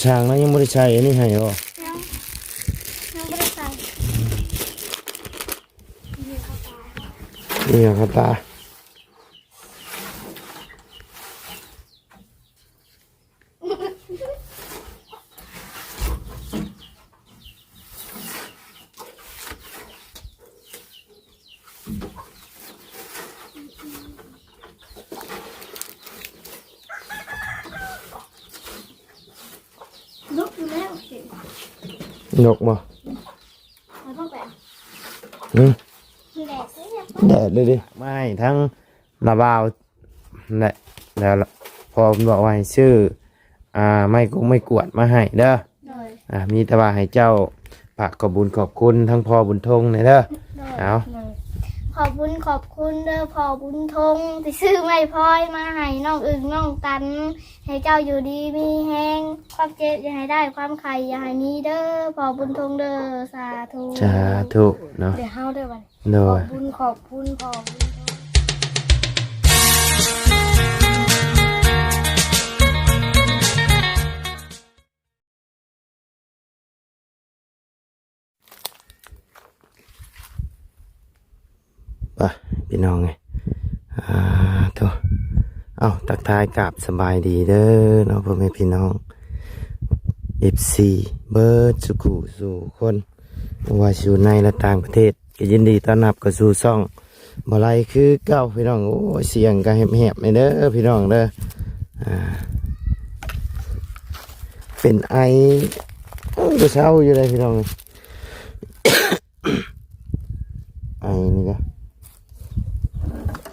ຊ່າງລາວຍັງບໍ່ໄດ້ໃສ່ອັນນີ້ໃຫ້ບໍ່? ຍັງ ຍັງບໍ່ໄດ້ໃສ່. ນີ້ເຂົ້າຕາ. ນົກຢູ່ແລ້ວ. ນົກບໍ່? ອືມ ແດດເລີຍເດ້. ມາໃຫ້ທັງນ້າບ່າວ ແຫຼະ ແລ້ວພໍ່ເພິ່ນບອກວ່າໃຫ້ຊື້ ອ່າ ໄມ້ກົງໄມ້ກວາດມາໃຫ້ເດີ. ໂດຍ. ອ່າ ມີແຕ່ວ່າໃຫ້ເຈົ້າຝາກຂອບບຸນຂອບຄຸນທັງພໍ່ບຸນທົງແດ່ເດີ. ໂດຍ. ເອົາ ໂດຍ. ຂອບບຸນຂອບຄຸນເດີພໍ່ບຸນທົງ ທີ່ຊື້ໄມ້ພອຍມາໃຫ້ນ້ອງອຶ່ງນ້ອງຕັນ ໃຫ້ເຈົ້າຢູ່ດີມີແຮງ ຄວາມເຈັບຢ່າໃຫ້ໄດ້ ຄວາມໄຂ້ຢ່າໃຫ້ມີເດີພໍ່ບຸນທົງເດີ. ສາທຸ ສາທຸເນາະ. ດຽວເຮົາເດີບັດນີ້. ໂດຍ. ຂອບບຸນຂອບຄຸນພໍ່ບຸນທົງ. ໄປພີ່ນ້ອງເອີຍ ອ່າ ໂທ ເອົ້າ ທັກທາຍກາບສະບາຍດີເດີເນາະ ພໍ່ແມ່ພີ່ນ້ອງ ເອັຟຊີ ເບິດສູ່ຄູ່ສູ່ຄົນ ບໍ່ວ່າຊິຢູ່ໃນ ແລະ ຕ່າງປະເທດ ກໍຍິນດີຕ້ອນຮັບເຂົ້າສູ່ຊ່ອງ ບໍ່ໄຫຼຄືເກົ່າພີ່ນ້ອງ. ໂອ້ຍ ສຽງກໍແຫບໆ ແດ່ເດີພີ່ນ້ອງເດີ. ອ່າ ເປັນໄອ ໂອ້ຍ ກໍເຊົາຢູ່ເດ້ພີ່ນ້ອງ. ໄອນີ້ກໍ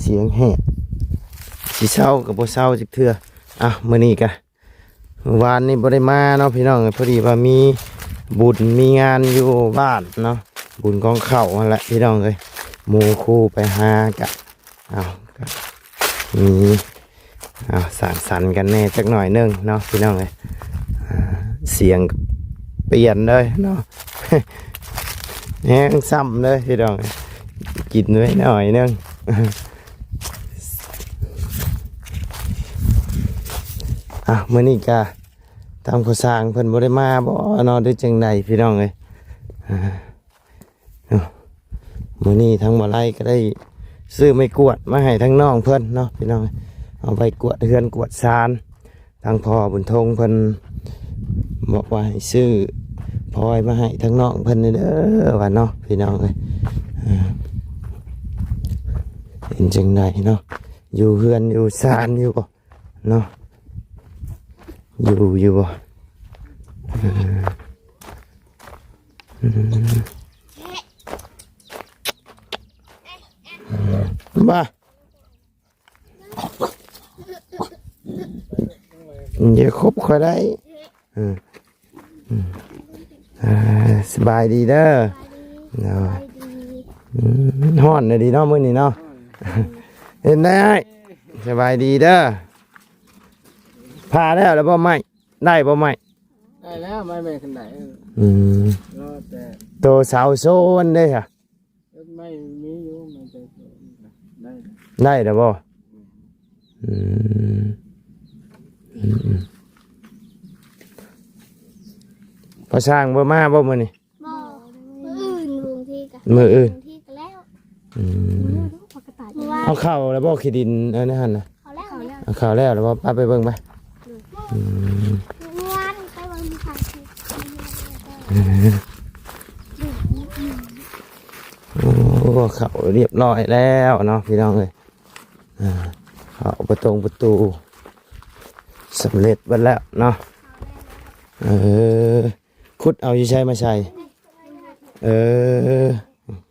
ສຽງແຫບ ຊິເຊົາກໍບໍ່ເຊົາຈັກເທື່ອ. ເອົ້າ ມື້ນີ້ກໍ ວານນີ້ບໍ່ໄດ້ມາເນາະພີ່ນ້ອງເອີຍ ພໍດີວ່າມີບຸນມີງານຢູ່ບ້ານເນາະ ບຸນກອງເຂົ້າຫັ້ນແຫຼະພີ່ນ້ອງເອີຍ. ໝູ່ຄູ່ໄປຫາກະ ເອົາ ກະມີ ເອົາ ສັງສັນກັນແດ່ຈັກໜ້ອຍໜຶ່ງເນາະພີ່ນ້ອງເອີຍ. ອ່າ ສຽງປ່ຽນເລີຍເນາະ ແຮງຊ້ຳເລີຍພີ່ນ້ອງເອີຍ ກິນໄວ້ໜ້ອຍໜຶ່ງ. ອ່ະ ມື້ນີ້ກະ ທາງພໍ່ຊ່າງເພິ່ນບໍ່ໄດ້ມາບໍ່ເນາະ ຫຼືຈັ່ງໃດພີ່ນ້ອງເອີຍ. ອ່າ ເນາະ ມື້ນີ້ທາງບໍ່ໄລກໍໄດ້ຊື້ໄມ້ກວາດມາໃຫ້ທາງນ້ອງເພິ່ນເນາະພີ່ນ້ອງ ເອົາໄປກວາດເຮືອນກວາດຊານ. ທາງພໍ່ບຸນທົງເພິ່ນບອກວ່າໃຫ້ຊື້ພອຍມາໃຫ້ທາງນ້ອງເພິ່ນເດີວ່າເນາະພີ່ນ້ອງເອີຍ. ອ່າ ເປັນຈັ່ງໃດເນາະ ຢູ່ເຮືອນຢູ່ຊານຢູ່ບໍ່ ເນາະ ຢູ່ ຢູ່ບໍ່? ເອີ ອືມ ອືມ ບໍ່ ຢ່າຄົບຂ້ອຍໄດ້. ເອີ ເອີ ອ່າ ສະບາຍດີເດີ. ສະບາຍດີ. ໂດຍ. ສະບາຍດີ. ອືມ ຮ້ອນແດ່ດີເນາະມື້ນີ້ເນາະ. ເຫັນໄດ້ອ້າຍ ສະບາຍດີເດີ. ຜ່າແລ້ວ ແລ້ວບໍ່ໄມ້ ໄດ້ບໍ່ໄມ້? ໄດ້ແລ້ວ ໄມ້ແມ່ຂຶ້ນໄດ້. ເອີ ອືມ ລໍແຕ່ໂຕເສົາໂຊນເດ້ຫະ. ເອີ ໄມ້ມີຢູ່ ໄມ້ແຕ່ໄດ້ ໄດ້ແລ້ວບໍ່? ອືມ ອືມ ອືມ ອືມ ພໍ່ຊ່າງບໍ່ມາບໍ່ມື້ນີ້? ບໍ່ ມື້ອື່ນ ບາງທີກໍ ມື້ອື່ນ ບາງທີກໍແລ້ວ. ອືມ ເອົາເຂົ້າແລ້ວບໍ່ ຂີ້ດິນອັນນັ້ນຫັ້ນນະ? ເຂົ້າແລ້ວ ເຂົ້າແລ້ວ ເອົາເຂົ້າແລ້ວ ແລ້ວບໍ່? ໄປ ໄປເບິ່ງໄປ. ອືມ ເມື່ອວານໄປເບິ່ງຢູ່ທາງທີ່ ໂອ້ ເຂົ້າຮຽບຮ້ອຍແລ້ວເນາະພີ່ນ້ອງເອີຍ. ອ່າ ເຂົ້າປະຕົງປະຕູສຳເລັດເບິດແລ້ວເນາະ. ເອີ ຂຸດເອົາຢູ່ໃສມາໃສ່? ເອີ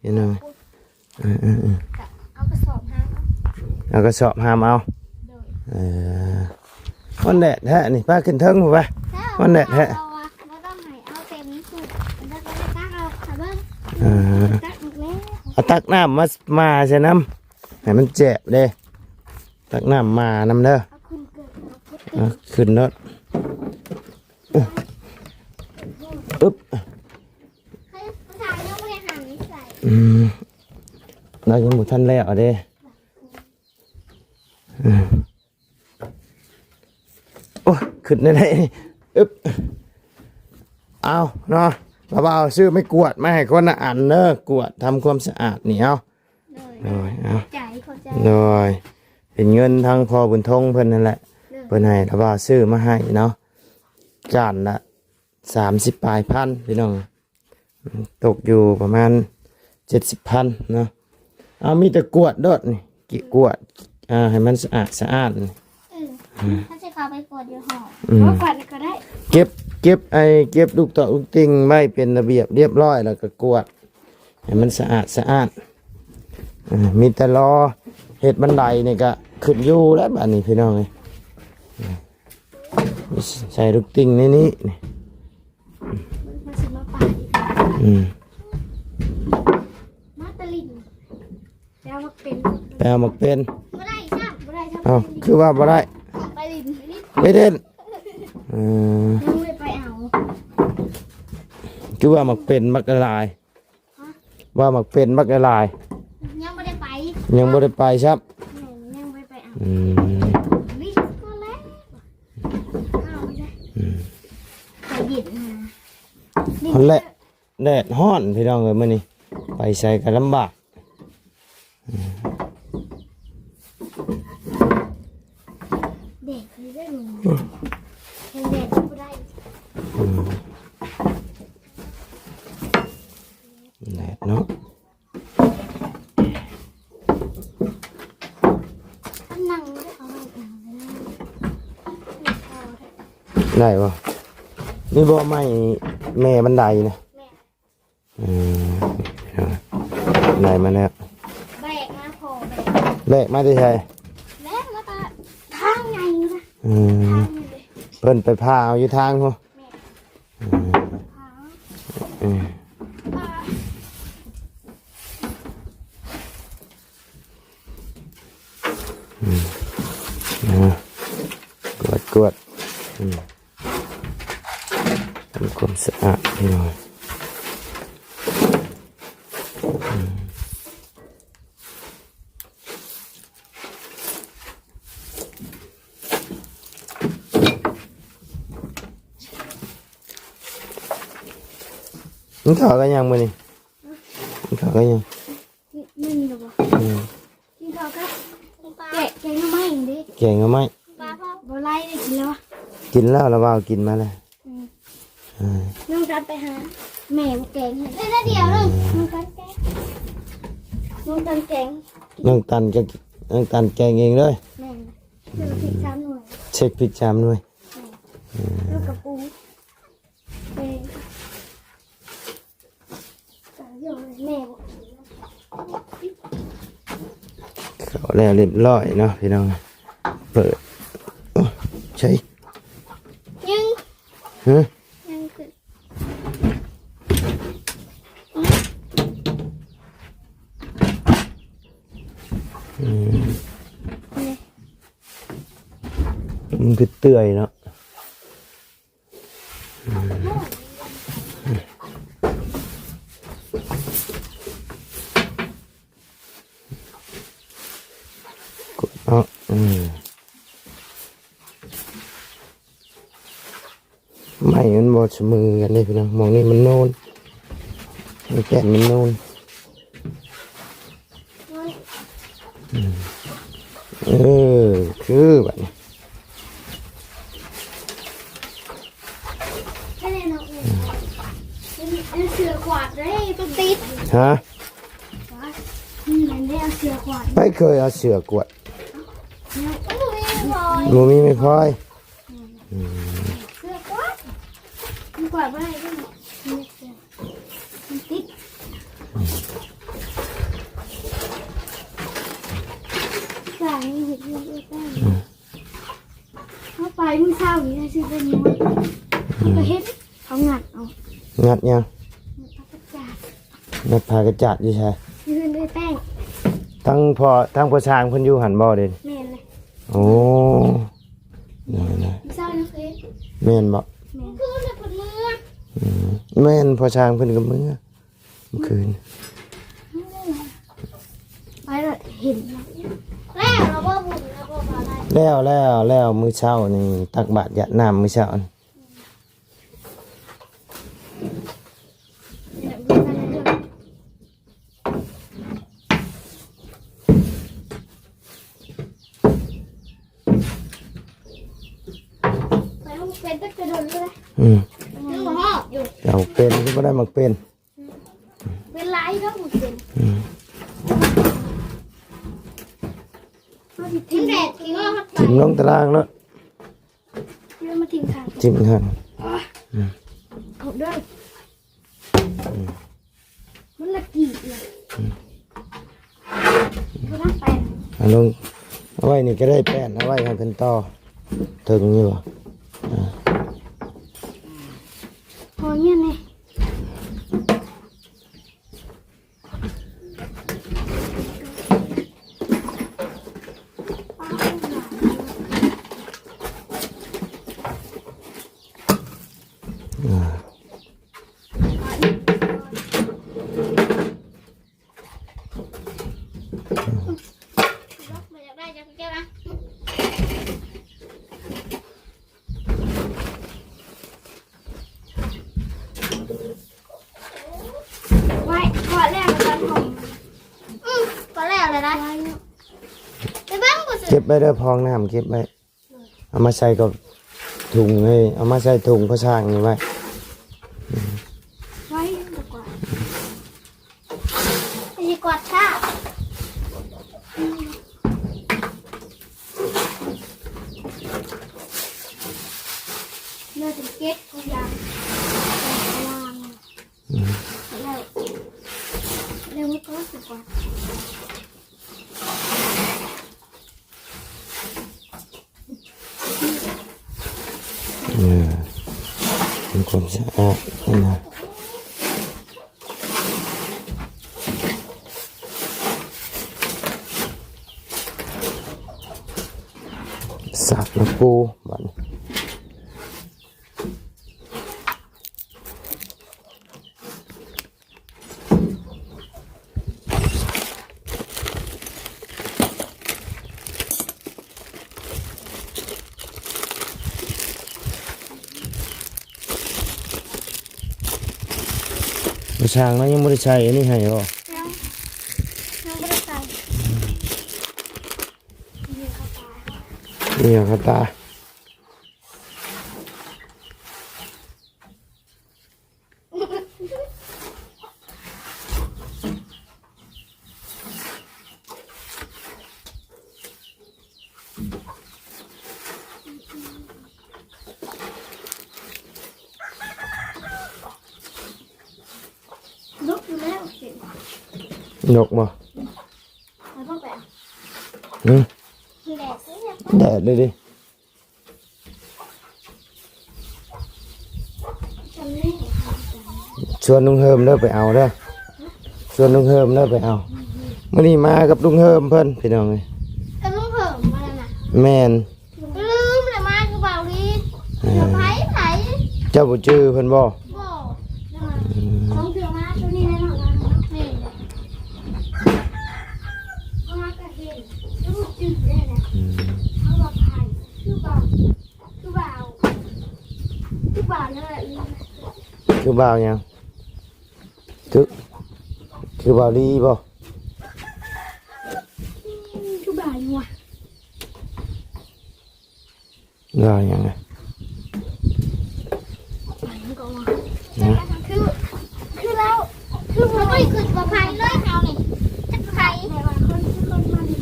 ເຫັນແລ້ວ. ເອີ ເອີ ເອີ ເອົາກະສອບຫາມເອົາ ເອົາກະສອບຫາມເອົາ. ໂດຍ. ເອີ ຮ້ອນແດດແທ້ນີ້ ພາຂຶ້ນເທິງພຸ້ນໄປ. ຮ້ອນແດດແທ້. ບໍ່ຕ້ອງໃຫ້ເອົາເຕັມສຸດ ແລ້ວກໍຕັກເອົາ ຖ້າເບິ່ງ. ເອີ ຕັກອີກແລ້ວ ເອົາຕັກນ້ຳມາ ມາໃສ່ນຳ ໃຫ້ມັນແຈບເດ້. ຕັກນ້ຳມານຳເດີ. ເອົາຂຶ້ນເກີດ ເອົາຂຶ້ນໂລດ. ອຶບ ອືມ ລາວຍັງບໍ່ທັນແລ້ວເດ້. ອືມ ໂອ້ຍ ຂຶ້ນໄດ້ ອຶບ ເອົາເນາະ ລະບ່າວຊື້ໄມ້ກວາດມາໃຫ້ຄົນລະອັນເດີ ກວາດທຳຄວາມສະອາດນີ້ ເອົາ ໂດຍ ໂດຍ ເອົາ ໃຈ ຂອບໃຈ ໂດຍ ເປັນເງິນທາງພໍ່ບຸນທົງເພິ່ນຫັ້ນແຫຼະ ໂດຍ ເພິ່ນໃຫ້ລະບ່າວຊື້ມາໃຫ້ເນາະ ຈານລະສາມສິບປາຍພັນ ພີ່ນ້ອງ ຕົກຢູ່ປະມານເຈັດສິບພັນເນາະ ເອົາ ມີແຕ່ກວາດໂລດນີ້ ກວາດ ອ່າ ໃຫ້ມັນສະອາດສະອ້ານ ເອີ ເຮົາຊິເຂົ້າໄປກວດຢູ່ຫ້ອງ ອືມ ເອົາກວາດກໍໄດ້ ເກັບ ເກັບໄອ້ ເກັບລູກຕອກລູກຕິ່ງໄວ້ເປັນລະບຽບລຽບຮ້ອຍ ແລ້ວກໍກວາດໃຫ້ມັນສະອາດສະອ້ານ ເອີ ມີແຕ່ລໍເຮັດບັນໄດນີ້ກໍຂຶ້ນຢູ່ແລ້ວບາດນີ້ ພີ່ນ້ອງເອີຍ ໃສ່ລູກຕິ່ງໃນນີ້ ມັນ ມັນຊິມາປາດອີກ ອືມ ມາຕະລິນ ແປວ່າມັກເປັນ ແປວ່າມັກເປັນ ບໍ່ໄດ້ຊ້ຳ ບໍ່ໄດ້ຊ້ຳ ເອົ້າ ຄືວ່າບໍ່ໄດ້ ໄປຫຼິ້ນ ໄປຫຼິ້ນ ເອີ ຍັງບໍ່ໄດ້ໄປເອົາ ຄືວ່າມັກເປັນມັກຫຼາຍ ຮະ ວ່າມັກເປັນມັກຫຼາຍ ຍັງບໍ່ໄດ້ໄປ ຍັງບໍ່ໄດ້ໄປຊ້ຳ ແມ່ນ ຍັງບໍ່ໄດ້ໄປເອົາ ອືມ ວິນກໍແລ້ວ ອືມ ໄປຫຼິ້ນນະ ຫັ້ນແຫຼະ ແດດຮ້ອນພີ່ນ້ອງເອີຍ ມື້ນີ້ໄປໃສກໍລຳບາກ ແດດນີ້ເດ້ ແດດບໍ່ໄດ້ ອືມ ແດດເນາະ ນັ່ງ ໄດ້ບໍ່? ນີ້ບໍ່ໄມ້ແມ່ບັນໄດນະ? ແມ່ນ ອືມ ໄດ້ມາແລ້ວ ແບກມາ ພໍ່ແບກ ແບກມາແຕ່ໃສ? ແບກມາແຕ່ທາງໃຫຍ່ພຸ້ນນະ ອືມ ທາງໃຫຍ່ເລີຍ ເພິ່ນໄປຜ່າເອົາຢູ່ທາງພຸ້ນ ແມ່ນ ອືມ ອືມ ອືມ ນະ ກວດ ກວດ ອືມ ທຳຄວາມສະອາດໃຫ້ໜ້ອຍ ອືມ. ກິນເຂົ້າກັບຫຍັງມື້ນີ້? ກິນເຂົ້າກັບຫຍັງ? ມື້ນີ້ລະບໍ່? ອືມ ກິນເຂົ້າກັບແກງ ແກງໜໍ່ໄມ້ເດ້. ແກງໜໍ່ໄມ້? ບໍ່ໄລ່ໄດ້ກິນແລ້ວ. ກິນແລ້ວ ລະວ່າກິນມາແລ້ວ. ອືມ ນ້ອງກັນໄປຫາແມ່ແກງໃຫ້ ໄດ້ດຽວໜຶ່ງ ນ້ອງກັນແກງ ນ້ອງກັນແກງ ນ້ອງຕັນແກງ ນ້ອງຕັນແກງເອງເລີຍ. ແມ່ນ ເຊັກພິກສາມໜ່ວຍ ເຊັກພິກສາມໜ່ວຍ ແມ່ນ ແລ້ວກໍປູເອງ. ເຂົ້າແລ້ວຮຽບຮ້ອຍເນາະພີ່ນ້ອງ ເປີດ ໂອ້ ໃສ່ ຍັງ ຮະ ຍັງຄື ອືມ ນີ້ ມັນຄືເປື່ອຍເນາະ. ເນາະ ອືມ ໄມ້ມັນບໍ່ສະເໝີກັນເດ້ພີ່ນ້ອງ ໝ່ອງນີ້ມັນນູນ ແກ່ນມັນນູນ. ອືມ ເອີ ຄືບັດນີ້ ເສືອກວາດເດ້ ຕ້ອງຕິດ ຮະ ນີ້ແຫຼະ ເອົາເສືອກວາດ ໃຜເຄີຍເອົາເສືອກວາດ? ບໍ່ມີໄມ້ພອຍ ອືມ ເສືອກວາດ ມັນກວາດບໍ່ໄດ້ເດ້. ມັນຕິດ ສາຍນີ້ເຮັດວຽກເອີແປ້ງ ອືມ ເຮົາໄປມື້ເຊົ້ານີ້ ເຮົາຊື້ແປ້ງນວດ ເຮົາກໍເຫັນເຂົາງັດເອົາ ງັດຫຍັງ? ງັດຜ້າກະຈາດ ງັດຜ້າກະຈາດຢູ່ໃສ? ຢູ່ເຮືອນເອື້ອຍແປ້ງ ທັງພໍ່ ທັງພໍ່ຊ່າງເພິ່ນຢູ່ຫັ້ນບໍ່ເດ? ແມ່ນແຫຼະ ໂອ້ ນັ້ນແຫຼະ ມື້ເຊົ້ານີ້ເພິ່ນ ແມ່ນບໍ່? ແມ່ນ ຄືນເພິ່ນເມືອ ອືມ ແມ່ນ ພໍ່ຊ່າງເພິ່ນກໍເມືອ ມື້ຄືນ ໄປແລ້ວເຫັນ ແລ້ວລະບໍ່ບຸນ ແລ້ວບໍ່ບາດ ແລ້ວ ແລ້ວ ແລ້ວ ມື້ເຊົ້ານີ້ຕັກບາດຢາດນ້ຳມື້ເຊົ້ານີ້ ອືມ ອືມ ເປັນຕັ້ງແຕ່ດົນແລ້ວນະ. ອືມ ຍັງບໍ່ຮອດຢູ່. ເຈົ້າເປັນຄືບໍ່ໄດ້ໝາກເປັນ. ເປັນຫຼາຍເນາະ ໝາກເປັນ. ອືມ ເຮົາຊິຖິ້ມ ມັນແດດຊິງອກ ຖິ້ມລົງຕາລ່າງເນາະ. ເອົາມາຖິ້ມຂ້າງ ຖິ້ມຂ້າງ. ອືມ ອອກເດີ. ອືມ ມັນລະກີດນະ. ອືມ ບໍ່ໄດ້ແປນ ເອົາລົງ ເອົາໄວ້ນີ້ກໍໄດ້ແປນ ເອົາໄວ້ໃຫ້ເພິ່ນຕໍ່ເຖິງນີ້ບໍ່? ອ່າ ພໍແມ່ນນີ້. ອ່າ ໄວ້ ກວາດແລ້ວແລ້ວກໍຖົມ. ອືມ ກວາດແລ້ວແລ້ວນະ. ໄປເບິ່ງບໍ່ຊື່ ເກັບໄວ້ເດີ ພອງນ້ຳເກັບໄວ້. ເອົາມາໃສ່ກັບຖົງເລີຍ ເອົາມາໃສ່ຖົງພາສາງນີ້ໄວ້. ໄວ້ ກວາດ ຊິກວາດຊາ. ເລີຍເປັນເຈັດ ກໍຢ່າງ ອືມ ແລ້ວ ແລ້ວມັນກໍຊິກວາດ. ເອີ ທຳຄວາມສະອາດຫັ້ນນະ. ສາກມາປູບາດນີ້. ຊ່າງເນາະ ຍັງບໍ່ໄດ້ໃສ່ອັນນີ້ໃຫ້ບໍ່? ຍັງ ຍັງບໍ່ໄດ້ໃສ່. ນີ້ເຂົ້າຕາ. ນົກຢູ່ແລ້ວ ນົກບໍ່? ຫືມ ແດດເລີຍເດ. ຊວນລຸງເຮີມເດີໄປເອົາເດີ ຊວນລຸງເຮີມເດີໄປເອົາ. ມື້ນີ້ມາກັບລຸງເຮີມເພິ່ນ ພີ່ນ້ອງເອີຍ. ກັບລຸງເຮີມມາແລ້ວນະ? ແມ່ນ. ລືມແລ້ວ ມາຄືເບົາລີ. ເອີ ເຈົ້າບໍ່ຈື່ເພິ່ນບໍ່? ບໍ່. ອືມ ສອງເທື່ອມາຕົວນີ້ແຫຼະເນາະ. ແມ່ນ. ເຮົາມາກໍເຫັນ ແຕ່ບໍ່ຈື່ແລ້ວນະ. ອືມ ເຮົາວ່າໃຜ ຄືເບົາ ຄືເບົາ ຄືເບົາແນວໃດ? ຄືເບົາຫຍັງ? ຄື ຄືເບົາລີບໍ່? ຄືເບົາຫຍັງວະ? ລາວຫຍັງນະ? ຫຍັງກໍວ່າ ນະ ຄື ຄືລາວ ຄືບໍ່ໄດ້ຄືວ່າໃຜເລີຍເຮົານີ້ ຈັກໃຜ. ແຕ່ວ່າຄົນ ຄືຄົນມາຫຼິ້ນ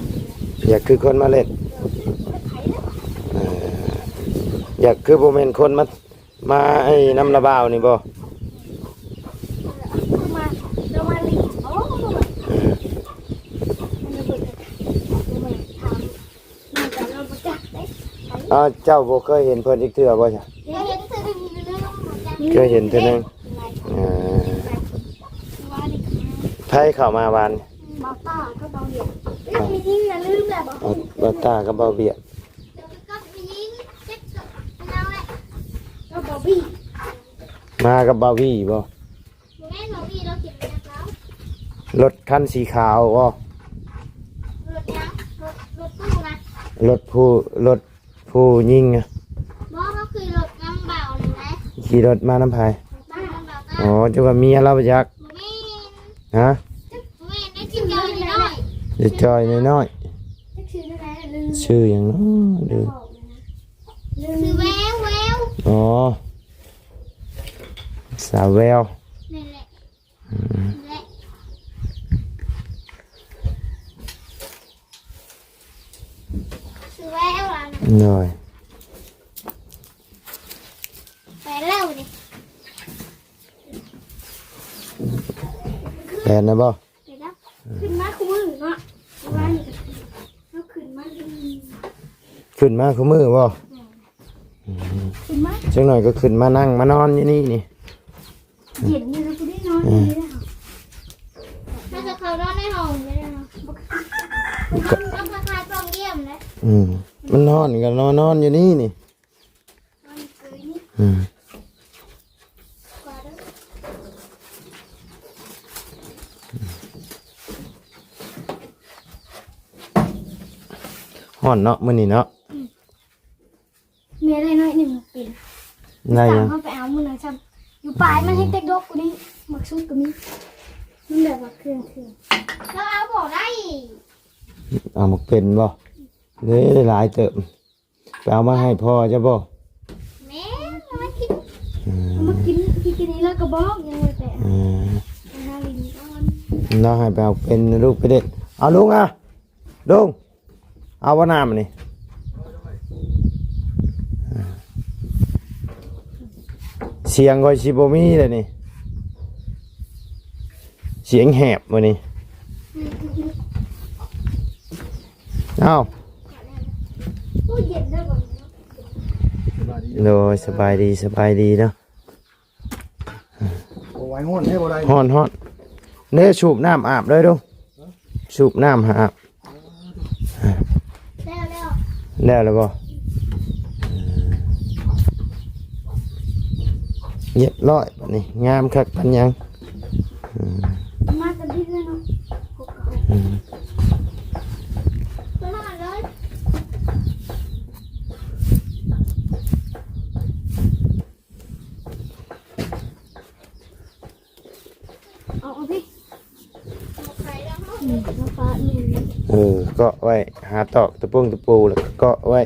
ຢາກຄືຄົນມາຫຼິ້ນ. ເອີ ຢາກຄືບໍ່ແມ່ນຄົນມາ ມາໄອ້ນຳລະບ່າວນີ້ບໍ່? ມາ ມາຫຼິ້ນ. ໂອ້ ເອີ ເອີ ເຈົ້າບໍ່ເຄີຍເຫັນເພິ່ນຈັກເທື່ອບໍ່? ເຄີຍເຫັນເທື່ອໜຶ່ງ ເຄີຍເຫັນເທື່ອໜຶ່ງ. ເອີ ໃຜເຂົ້າມາວານ? ບ່າວຕ້າກັບບ່າວວຽກ. ເອີ ມີຍິງນະ ລືມແລ້ວບໍ່? ບ່າວ ບ່າວຕ້າກັບບ່າວວຽກ. ກັບບ່າວວຽກ ມາກັບບ່າວວຽກບໍ່? ບໍ່ແມ່ນ ບໍ່ມີ ລົດເຂັນມາຈາກລາວ. ລົດຄັນສີຂາວບໍ່? ລົດຫຍັງ? ລົດ ລົດຕູ້ນະ. ລົດຜູ້ ລົດຜູ້ຍິງນະ? ບໍ່ ເຮົາຂີ່ລົດນຳບ່າວນີ້ແຫຼະ. ຂີ່ລົດມານຳໃຜ? ມານຳບ່າວ. ອໍ ຈັ່ງວ່າເມຍລາວບໍ່ຈັກ. ບໍ່ແມ່ນ. ຮະ? ບໍ່ແມ່ນ ໄດ້ຈິດຈ່ອຍນ້ອຍໆ. ຈິດຈ່ອຍນ້ອຍໆ. ຊື່ຫຍັງເນາະ? ລືມ. ຊື່ແວວ ແວວ. ອໍ ສາວແວວ ແມ່ນແຫຼະ ອືມ ແຫຼະ ຊື່ແວວລະນະ ໂດຍ ແປແລ້ວນີ້ ແປນະບໍ່? ເຫັນແລ້ວ ຂຶ້ນມາຄູ່ມື້ເນາະ ເມື່ອວານນີ້ກໍເຮົາຂຶ້ນມາ ຂຶ້ນມາຄູ່ມື້ບໍ່? ແມ່ນ ອືມ ຂຶ້ນມາ ຈັກໜ້ອຍກໍຂຶ້ນມານັ່ງມານອນຢູ່ນີ້ນີ້ ເຢັນຢູ່ ບໍ່ໄດ້ນອນຢູ່ນີ້ແລ້ວ ເຮົາຈະເຂົ້ານອນໃນຫ້ອງນີ້ແລ້ວເນາະ ມັນກໍຄ້າຍໆປ່ອງຢ້ຽມແຫຼະ ອືມ ມັນຮ້ອນກໍນອນ ນອນຢູ່ນີ້ນີ້ ອືມ ຮ້ອນເນາະ ມື້ນີ້ເນາະ ອືມ ແມ່ໄດ້ໜ້ອຍໜຶ່ງເປັນ ໄດ້ຫຍັງ? ເຮົາໄປເອົາມື້ນັ້ນຊ້ຳ ຢູ່ປາຍມັນແຮງແຕກດອກກວ່ານີ້ ໝາກສຸກກໍມີ ມັນແບບວ່າເຄື່ອງໆ ເຮົາເອົາບໍ່ໄດ້ ເອົາໝາກເປັນບໍ່? ເດ້ ຫຼາຍເຕີບ ໄປເອົາມາໃຫ້ພໍ່ເຈົ້າບໍ່? ແມ່ນ ເອົາມາກິນ ອືມ ເອົາມາກິນ ກິນນີ້ແລ້ວກໍບອກ ຍັງບໍ່ໄດ້ໄປ ອືມ ໄປຫາຫຼິ້ນກ່ອນ ລາວໃຫ້ໄປເອົາເປັນລູກໄປເດັດ ເອົາລຸງ ອະ ລຸງ ເອົາບໍ່ນ້ຳນີ້? ສຽງຂ້ອຍຊິບໍ່ມີແລ້ວນີ້ ສຽງແຫບມື້ນີ້ ເອົ້າ ໂດຍ ສະບາຍດີ ສະບາຍດີເນາະ ໂອ້ຍ ຮ້ອນແທ້ບໍ່ໄດ້ ຮ້ອນ ຮ້ອນ ເດ້ ສູບນ້ຳອາບເລີຍດູ ສູບນ້ຳຫາອາບ ແລ້ວ ແລ້ວ ແລ້ວແລ້ວບໍ່? ຮຽບຮ້ອຍ ບາດນີ້ ງາມຄັກປານຫຍັງ ອືມ ມາກັນດີເລີຍເນາະ ອືມ ໄປຫາເລີຍ. ເອົາ ເອົາພີ້ ນີ້ ມາປະນີ້ ເອີ ເກາະໄວ້ ຫາຕອກຕະປົງຕະປູ ແລ້ວກໍເກາະໄວ້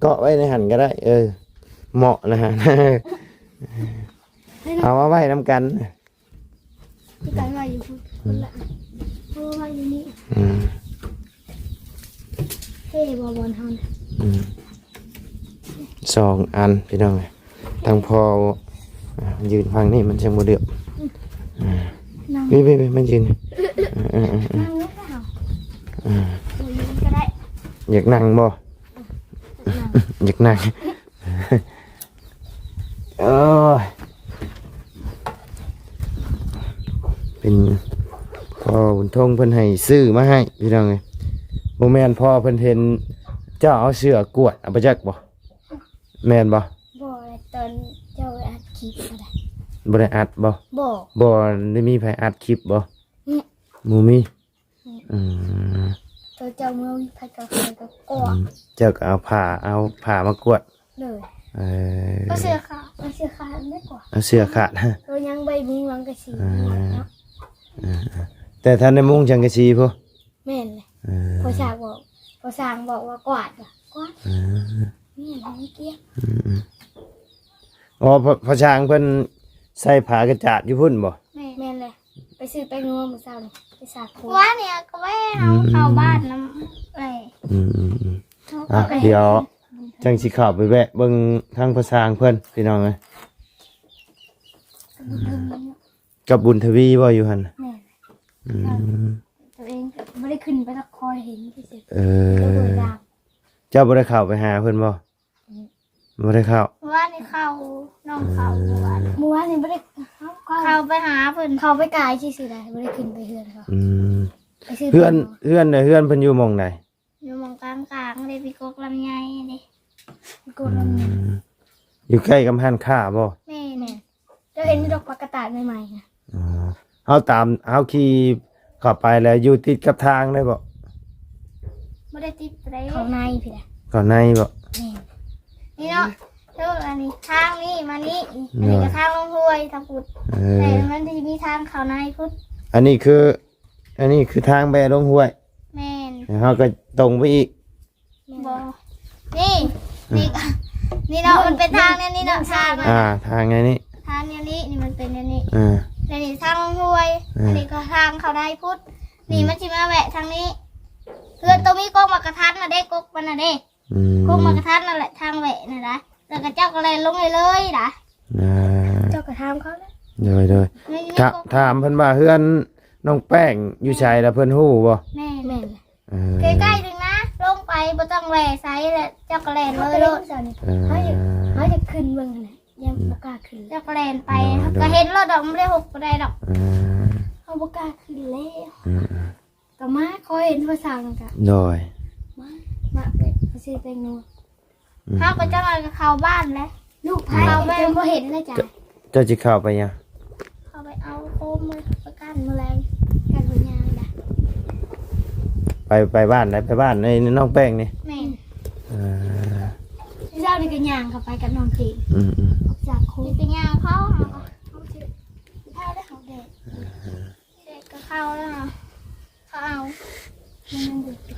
ເກາະໄວ້ໃນຫັ້ນກໍໄດ້ ເອີ ເໝາະນະ ເອົາມາໄວ້ນຳກັນ ຄືກັນວ່າຢູ່ພຸ້ນ ຄົນລະອັນ ເພາະວ່າຢູ່ນີ້ ອືມ ເທ່ບໍ່ບ່ອນເຮົານະ ອືມ ສອງອັນພີ່ນ້ອງເອີຍ ທາງພໍ່ ອ່າ ຢືນຝັ່ງນີ້ມັນຈັ່ງບໍ່ເດືອບ ອືມ ອ່າ ນັ່ງ ເວີ້ຍໆໆ ມັນຢືນ ເອີໆໆ ນັ່ງເລີຍເຮົາ ອ່າ ບໍ່ຢືນກໍໄດ້ ຢາກນັ່ງບໍ່? ອືມ ຢາກນັ່ງ ຢາກນັ່ງ ໂອ້ຍ ເປັນພໍ່ບຸນທົງເພິ່ນໃຫ້ຊື້ມາໃຫ້ພີ່ນ້ອງເອີຍ ບໍ່ແມ່ນພໍ່ເພິ່ນເຫັນເຈົ້າເອົາເສື້ອກວດ ເອົາໄປຈັກບໍ່? ແມ່ນບໍ່? ບໍ່ ຕອນເຈົ້າໄປອັດຄລິບບໍ່ໄດ້ ບໍ່ໄດ້ອັດບໍ່? ບໍ່ ບໍ່ໄດ້ມີໃຜອັດຄລິບບໍ່? ອືມ ບໍ່ມີ ອືມ ອືມ ໂຕເຈົ້າເມືອວິດ ໃຜກໍໃຜກໍກວດ ອືມ ເຈົ້າກໍເອົາຜ້າ ເອົາຜ້າມາກວດ ໂດຍ ເອີ ເອົາເສື້ອຂາດ ເອົາເສື້ອຂາດໄດ້ກວາດ ເອົາເສື້ອຂາດ ໂຕຍັງບໍ່ໄດ້ມຸງສັງກະສີ ເອີ ເນາະ ເອີ ເອີ ແຕ່ທັນໄດ້ມຸງສັງກະສີພຸ້ນ ແມ່ນແຫຼະ ເອີ ພໍ່ຊ່າງບອກ ພໍ່ຊ່າງບອກວ່າກວາດ ກວາດ ເອີ ແມ່ນ ໃຫ້ມັນກ້ຽງ ອືມ ອືມ ອໍ ພໍ່ ພໍ່ຊ່າງເພິ່ນໃສ່ຜ້າກະຈາດຢູ່ພຸ້ນບໍ່? ແມ່ນ ແມ່ນແຫຼະ ໄປຊື້ແປ້ງນົວມື້ເຊົ້ານີ້ ໄປສາໂຄ ວານນີ້ກໍແວ່ເຮົາ ອືມ ເຂົ້າບ້ານນຳເອື້ອຍ ອືມ ອືມ ອືມ ອ່ະ ດຽວຈັ່ງຊິເຂົ້າໄປແວະເບິ່ງທາງພໍ່ຊ່າງເພິ່ນ ພີ່ນ້ອງເອີຍ ອືມ ກັບບຸນທະວີບໍ່ຢູ່ຫັ້ນ? ແມ່ນ ອືມ ຕົວເອງກໍບໍ່ໄດ້ຂຶ້ນໄປ ລະຄອຍເຫັນຊື່ໆ ເອີ ເຈົ້າບໍ່ໄດ້ເຂົ້າໄປຫາເພິ່ນບໍ່? ອືມ ບໍ່ໄດ້ເຂົ້າ ເມື່ອວານນີ້ເຂົ້າ ນ້ອງເຂົ້າ ເອີ ເມື່ອວານ ເມື່ອວານນີ້ບໍ່ໄດ້ເຂົ້າ ເຂົ້າໄປຫາເພິ່ນ ເຂົ້າໄປກາຍຊື່ໆ ໄດ໋ ບໍ່ໄດ້ຂຶ້ນໄປເຮືອນເຂົາ ອືມ ໄປຊື້ ເຮືອນ ເຮືອນ ເຮືອນເພິ່ນຢູ່ໝ່ອງໃດ? ຢູ່ໝ່ອງກາງໆ ເດ້ ພີ່ກົກລຳໄຍເດ້ ພີ່ກົກລຳໄຍ ອືມ ຢູ່ໃກ້ກັບຮ້ານຄ້າບໍ່? ແມ່ນ ແມ່ນ ເຈົ້າເຫັນຢູ່ດອກ ອືມ ຜັກກະຕາດໃໝ່ໆ ນະ ອໍ ເຮົາຕາມ ເຮົາຂີ່ເຂົ້າໄປແລ້ວຢູ່ຕິດກັບທາງໄດ້ບໍ່? ບໍ່ໄດ້ຕິດປານໃດ ເຂົ້າໃນພີ້ນະ ເຂົ້າໃນບໍ່? ແມ່ນ ນີ້ເນາະ ເອີ ອັນນີ້ທາງນີ້ມານີ້ ໂດຍ ອັນນີ້ກໍທາງລົງຫ້ວຍທາງພຸ້ນ ເອີ ແຕ່ມັນຊິມີທາງເຂົ້າໃນພຸ້ນ ອັນນີ້ຄື ອັນນີ້ຄືທາງແບລົງຫ້ວຍ ແມ່ນ ແລ້ວເຮົາກໍຕົງໄປອີກ ບໍ່ ນີ້ ອືມ ນີ້ກໍ ນີ້ເນາະ ມັນເປັນທາງແນວນີ້ເນາະ ທາງ ອ່າ ທາງແນວນີ້ ທາງແນວນີ້ ນີ້ມັນເປັນແນວນີ້ ອ່າ ແລ້ວນີ້ທາງຫ້ວຍ ອ່າ ອັນນີ້ກໍທາງເຂົ້າໃນພຸ້ນ ນີ້ ອືມ ມັນຊິມາແວະທາງນີ້ ເຮືອນໂຕມີກົກໝາກກະທັນນະເດ້ ກົກມັນນະເດ້ ອືມ ກົກໝາກກະທັນນັ້ນແຫຼະ ທາງແວະນັ້ນນະ ແລ້ວກໍເຈົ້າກໍແລ່ນລົງໄດ້ເລີຍນະ ອ່າ ເຈົ້າກໍຖາມເຂົາແຫຼະ ໂດຍໆ ແມ່ນຢູ່ໃນ ຖາ ກົກ ຖາມເພິ່ນວ່າເຮືອນນ້ອງແປ້ງຢູ່ໃສລະ ເພິ່ນຮູ້ບໍ່? ແມ່ນ ແມ່ນ ເອີ ໃກ້ໆ ໜຶ່ງນະ ລົງໄປບໍ່ຕ້ອງແວ່ໃສແຫຼະ ເຈົ້າກໍແລ່ນເລີຍໂລດ ເອີ ເຮົາຢາກ ເຮົາຢາກຂຶ້ນເບິ່ງຫັ້ນແຫຼະ ຍັງ ອືມ ບໍ່ກ້າຂຶ້ນ ເຈົ້າກໍແລ່ນໄປ ໂດຍ ເຮົາກໍເຫັນໂລດດອກ ມັນບໍ່ໄດ້ຫົກປານໃດດອກ ເອີ ເຮົາບໍ່ກ້າຂຶ້ນແລ້ວ ເອີ ກໍມາ ຂໍເຫັນພາສາຫຍັງກະ ໂດຍ ມາ ມາເປັນພາສີແຕງໂມ ອືມ ເຮົາກໍຈັກໜ້ອຍກໍເຂົ້າບ້ານແຫຼະ ລູກໃຜ ເຂົ້າໄປ ຈົນບໍ່ເຫັນແລ້ວຈ້ະ ເຈົ້າ ເຈົ້າຊິເຂົ້າໄປຫຍັງ? ເຂົ້າໄປເອົາໂຄມມາປະກັນມື້ແລງ ກັນບໍ່ຍາງດະ ໄປ ໄປບ້ານໃດ? ໄປບ້ານໄອ້ນ້ອງແປ້ງນີ້ ແມ່ນ ເອີ ເຊົ້ານີ້ກໍຍ່າງເຂົ້າໄປກັບນ້ອງເຈນ ອືມໆ ອອກຈາກໂຄມ ຊິໄປຍ່າງເຂົາ ເຮົາກໍ ເຮົາຊິ ພາໄດ້ເຂົາແດດ ເອີ ເດັກກໍເຂົ້າແລ້ວ ເຂົາເອົາ ມັນຍັງບໍ່ໄດ້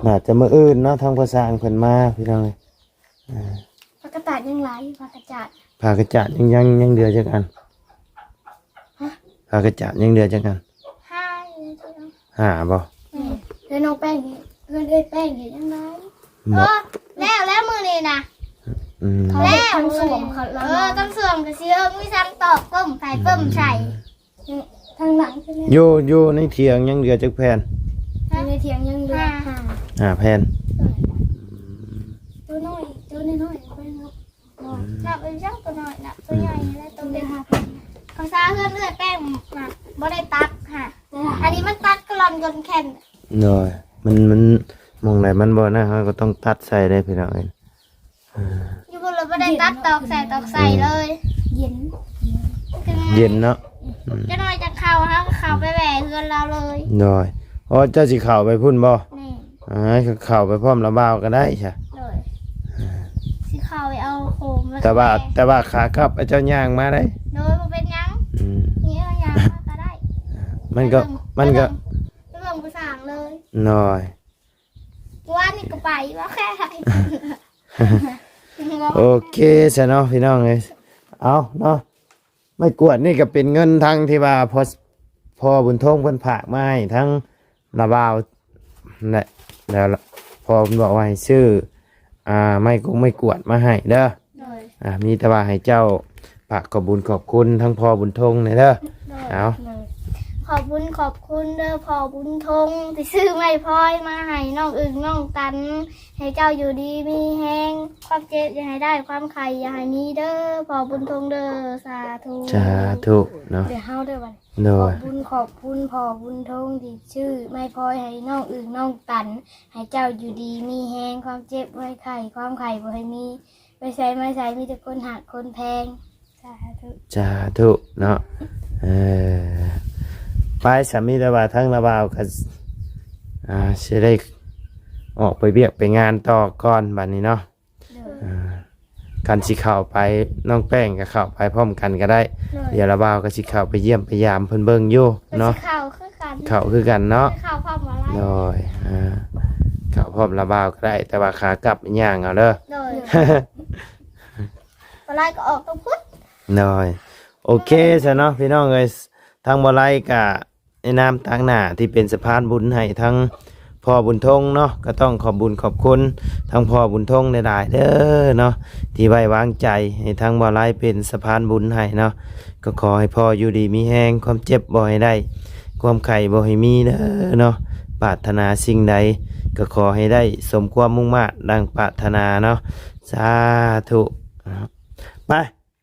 ໜ້າຈະມື້ອື່ນເນາະ ທາງພໍ່ຊ່າງເພິ່ນມາ ພີ່ນ້ອງເອີຍ ອ່າ ຜັກກະຕາດຍັງຫຼາຍ ຜັກກະຈາດ ຜັກກະຈາດຍັງ ຍັງ ຍັງເຫຼືອຈັກອັນ? ຮະ? ຜັກກະຈາດຍັງເຫຼືອຈັກອັນ? ຫ້າ ຫ້າບໍ່? ແມ່ນ ເຮືອນນ້ອງແປ້ງ ເຮືອນເອື້ອຍແປ້ງເຮັດຫຍັງໄດ້ ບໍ່ ເອີ ແລ້ວ ແລ້ວມື້ນີ້ນະ ອືມ ແລ້ວ ຕັ້ງສ້ວມເຂົາ ເອີ ຕັ້ງສ້ວມກໍຊິເອີ ມີສັງຕອກປຶ້ມໃສ່ປຶ້ມໃສ່ ອືມ ທາງຫຼັງ ຢູ່ ຢູ່ໃນຖຽງຍັງເຫຼືອຈັກແຜ່ນ? ຢູ່ໃນຖຽງຍັງເຫຼືອ ຫ້າ ຫ້າແຜ່ນ ໂຕນ້ອຍ ໂຕນ້ອຍໆ ໄປເນາະ ອືມ ນັບເອົາຈັກໂຕນ້ອຍ ນັບໂຕໃຫຍ່ ອືມ ແລ້ວໂຕເລັກ ພາສາເຮືອນເອື້ອຍແປ້ງນະ ບໍ່ໄດ້ຕັດຫະ ອັນນີ້ມັນຕັດກະລ່ອນຈົນແຂນ ໂດຍ ມັນ ມັນ ໝ່ອງໃດມັນບໍ່ນັ້ນ ເຮົາກໍຕ້ອງຕັດໃສ່ເດ້ ພີ່ນ້ອງເອີຍ ອ່າ ຢູ່ພຸ້ນລະບໍ່ໄດ້ຕັດຕອກໃສ່ຕອກໃສ່ເລີຍ ເຢັນ ເຢັນເນາະ ອືມ ຈັກໜ້ອຍຈັກເຂົ້າ ເຮົາກໍເຂົ້າໄປແວ່ເຮືອນລາວເລີຍ ໂດຍ ອໍ ເຈົ້າຊິເຂົ້າໄປພຸ້ນບໍ່? ແມ່ນ ອ່າ ເຂົ້າໄປພ້ອມລາວບ່າວກໍໄດ້ຊະ ໂດຍ ອ່າ ຊິເຂົ້າໄປເອົາໂຄມ ແຕ່ວ່າ ແຕ່ວ່າຂາກັບເຈົ້າຍ່າງມາໄດ້ ໂດຍ ບໍ່ເປັນຫຍັງ ອືມ ນີ້ເຮົາຍ່າງມາກໍໄດ້ ມັນກໍ ມັນກໍ ໄປເບິ່ງ ໄປເບິ່ງຜູ້ສ້າງເລີຍ ໂດຍ ວານນີ້ກໍໄປວ່າແຄ່ ໂອເຄຊະເນາະ ພີ່ນ້ອງເອີຍ ເອົາເນາະ ໄມ້ກວາດນີ້ກໍເປັນເງິນທາງທີ່ວ່າພໍ່ ພໍ່ບຸນທົງເພິ່ນຝາກມາໃຫ້ທາງລາວບ່າວແຫຼະ ແລ້ວພໍ່ເພິ່ນບອກວ່າໃຫ້ຊື້ ອ່າ ໄມ້ກົງໄມ້ກວາດມາໃຫ້ເດີ ໂດຍ ອ່າ ມີແຕ່ວ່າໃຫ້ເຈົ້າຝາກຂອບບຸນຂອບຄຸນທາງພໍ່ບຸນທົງແດ່ເດີ ໂດຍ ເອົາ ໂດຍ ຂອບບຸນຂອບຄຸນເດີພໍ່ບຸນທົງ ທີ່ຊື້ໄມ້ພອຍມາໃຫ້ນ້ອງອຶ່ງນ້ອງຕັນ ໃຫ້ເຈົ້າຢູ່ດີມີແຮງ ຄວາມເຈັບຢ່າໃຫ້ໄດ້ ຄວາມໄຂ້ຢ່າໃຫ້ມີເດີພໍ່ບຸນທົງເດີ ສາທຸ ສາທຸເນາະ ເດີເຮົາເດີບັດ ໂດຍ ຂອບບຸນຂອບຄຸນພໍ່ບຸນທົງ ທີ່ຊື້ໄມ້ພອຍໃຫ້ນ້ອງອຶ່ງນ້ອງຕັນ ໃຫ້ເຈົ້າຢູ່ດີມີແຮງ ຄວາມເຈັບບໍ່ໃຫ້ໄຂ້ ຄວາມໄຂ້ບໍ່ໃຫ້ມີ ໄປໃສມາໃສມີແຕ່ຄົນຮັກຄົນແພງ ສາທຸ ສາທຸເນາະ ເອີ ໄປ ສາມີແຕ່ວ່າທາງລາວບ່າວກໍ ອ່າ ຊິໄດ້ອອກໄປວຽກໄປງານຕໍ່ກ່ອນບັດນີ້ເນາະ ໂດຍ ອ່າ ຄັນຊິເຂົ້າໄປ ນ້ອງແປ້ງກໍເຂົ້າໄປພ້ອມກັນກໍໄດ້ ໂດຍ ດຽວລາວບ່າວກໍຊິເຂົ້າໄປຢ້ຽມໄປຢາມເພິ່ນເບິ່ງຢູ່ເນາະ ກໍຊິເຂົ້າຄືກັນ ເຂົ້າຄືກັນເນາະ ເຂົ້າພ້ອມບໍ່ໄດ້ ໂດຍ ອ່າ ເຂົ້າພ້ອມລາວບ່າວກໍໄດ້ ແຕ່ວ່າຂາກັບຍ່າງເອົາເດີ ໂດຍ ບໍ່ໄດ້ກໍອອກຕ້ອງພຸດ ໂດຍ ໂອເຄຊະເນາະ ພີ່ນ້ອງເອີຍ ທາງບໍ່ໄລກະໃນນາມຕາງໜ້າທີ່ເປັນສະພານບຸນໃຫ້ທາງພໍ່ບຸນທົງເນາະ ກໍຕ້ອງຂອບບຸນຂອບຄຸນທາງພໍ່ບຸນທົງຫຼາຍໆເດີເນາະ ທີ່ໄວ້ວາງໃຈໃຫ້ທາງບໍ່ໄລເປັນສະພານບຸນໃຫ້ເນາະ ກໍຂໍໃຫ້ພໍ່ຢູ່ດີມີແຮງ ຄວາມເຈັບບໍ່ໃຫ້ໄດ້ ຄວາມໄຂ້ບໍ່ໃຫ້ມີເດີເນາະ ປາດຖະໜາສິ່ງໃດ ກໍຂໍໃຫ້ໄດ້ສົມຄວາມມຸ່ງມາດດັ່ງປາດຖະໜາເນາະ ສາທຸ ໄປ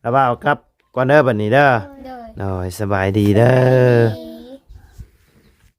ລາວບ່າວກັບກ່ອນເດີບັດນີ້ເດີ ໂດຍ ໂດຍ ສະບາຍດີເດີ ສະບາຍດີ